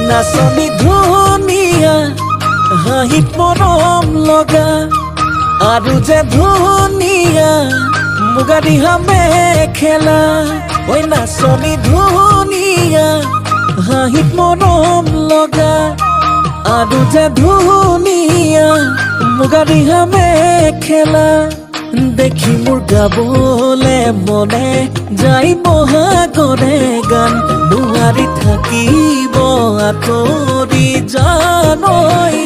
নাচনী ধুনীয়া হাঁহিত মৰম লগা আৰু যে ধুনীয়া মুগা ৰিহা মেখেলা। ঐ নাচনী ধুনীয়া হাঁহিত মৰম লগা আৰু যে ধুনীয়া মুগা ৰিহা মেখেলা। দেখি মোৰ গাবলে মনে যাই বহাগৰে গান, নোৱাৰি থাকিব আঁতৰি জান ঐ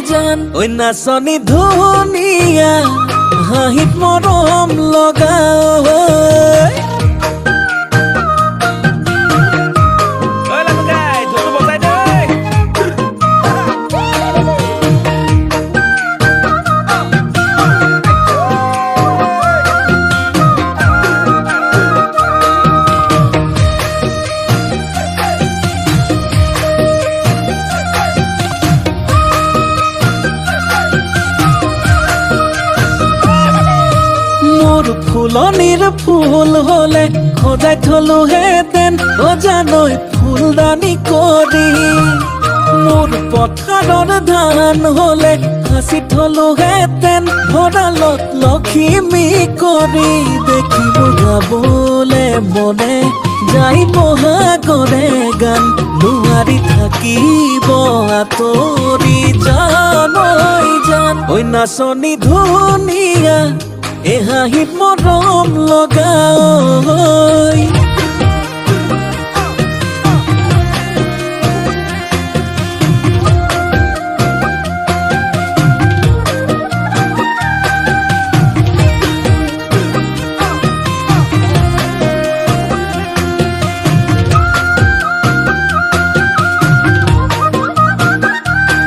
জান। ঐ নাচনী ধুনীয়া হাঁহিত মৰম লগা। ফুলনিৰ ফুল হলে সজাই থলোহেঁতেন অ জানৈ ফুলদানি কৰি। মোৰ পথাৰৰ ধান হলে সাঁচি থলোহেঁতেন ভঁৰালত লখিমী কৰি। দেখি মোৰ গাবলে মনে যাই বহাগৰে গান, নোৱাৰি থাকিব আঁতৰি জান ঐ জান। ঐ নাচনী ধুনীয়া এ হাঁহিত মৰম লগা।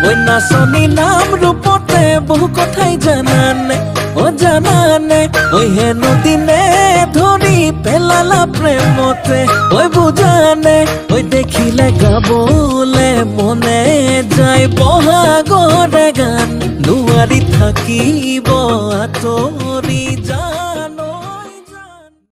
ঐ নাচনী নাম ৰূপতে বহু কথাই জানানে অ জানানে। ঐ হেনো দিনে ধৰি পেলালা প্ৰেমতে ঐ বুজানে। ঐ দেখিলে গাবলে মনে যায় বহাগৰে গান, নোৱাৰি থাকিব আঁতৰি জান।